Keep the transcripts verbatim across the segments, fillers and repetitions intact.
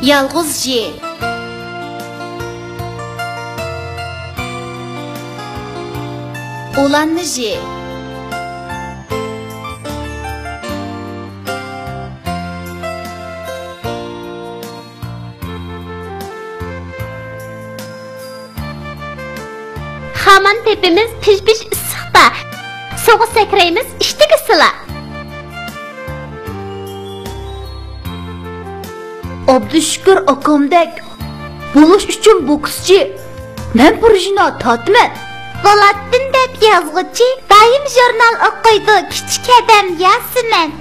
يالغۇز ژ. ئۇلانما ژ. خامان تېپىمىز پىژ-پىژ ئىسسىقتا، سۇغا سەكرەيمىز ئىشتىكى سىلا. ئابدۇشۈكۈر ئاكامدەك بولۇش ئۈچۈن بوكسچى، مەن پۇرژىنا تارتىمەن. بولاتتىن دەپ يازغۇچى، دائىم ژۇرنال ئوقۇيدۇ، كىچىك ھەدەم ياسىمەن.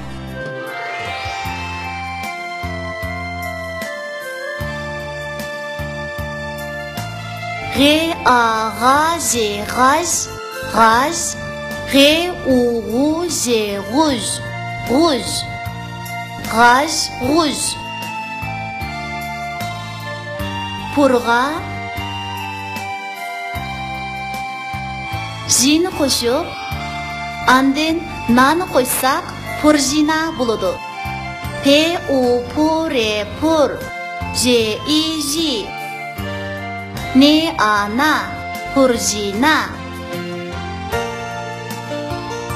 غ، ئا، غا، ژ، غاژ، غاژ. غ، ئۇ، غۇ، ژ، غۇژ، غۇژ. غاژ، غۇژ. پۇرغا ژنى قوشۇپ، ئاندىن نانى قوشساق، پۇرژىنا بولىدۇ. پ، ئۇ، پۇ، ر، پۇر. ژ، ئى، ژى. ن، ئا، نا، پۇرژىنا.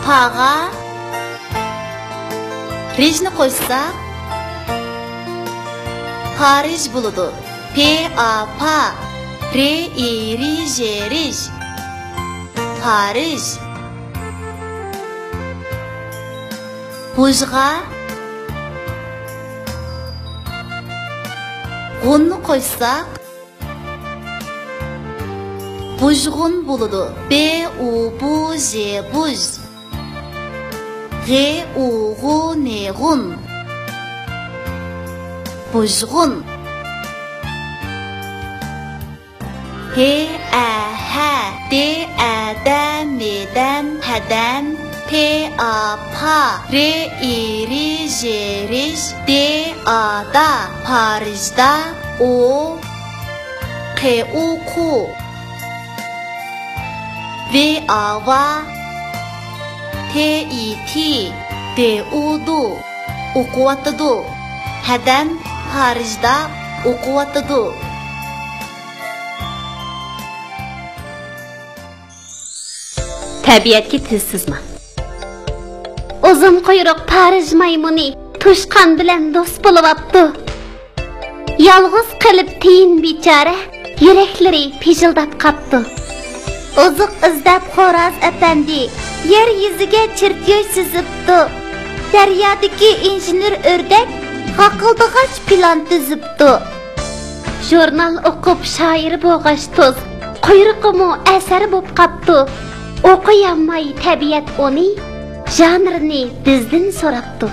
پاغا رژنى قوشساق، پارىژ بولىدۇ. پ، ئا، پا، ر، ئى، رى، ژ، رىژ. پارىژ. بۇژغا غۇننى قوشساق، بۇژغۇن بولىدۇ. ب، ئۇ، بۇ، ژ، بۇژ. غ، ئۇ، غۇ، ن، غۇن. بۇژغۇن. ھ، ئە، ھە، د، ئە، دە، م، دەم، ھەدەم. پ، ئا، پا، ر، ئى، رى، ژ، رىژ. د، ئا، دا، پارىژدا. ئو، ق، ئۇ، قۇ. ۋ، ئا، ۋا، ت، ئى، تى، د، ئۇ، دۇ. ئوقۇۋاتىدۇ. ھەدەم پارىژدا ئوقۇۋاتىدۇ. تەبىئەتكە تىل سىزما. ئۇزۇن قۇيرۇق پارىژ مايمۇنى توشقان بىلەن دوست بولۇۋاپتۇ. يالغۇز قېلىپ تىيىن بىچارە، يۈرەكلىرى پىژىلداپ قاپتۇ. ئوزۇق ئىزدەپ خوراز ئەپەندى يەر يۈزىگە چېرتيوژ سىزىپتۇ. دەريادىكى ئىنژېنېر ئۆردەك غاقىلدىغاچ پىلان تۈزۈپتۇ. ژۇرنال ئوقۇپ شائىر بولغاچ توز، قۇيرۇقىمۇ ئەسەر بوپ قاپتۇ. ئوقۇيالماي تەبىئەت ئۇنى، ژانىرنى بىزدىن سوراپتۇ.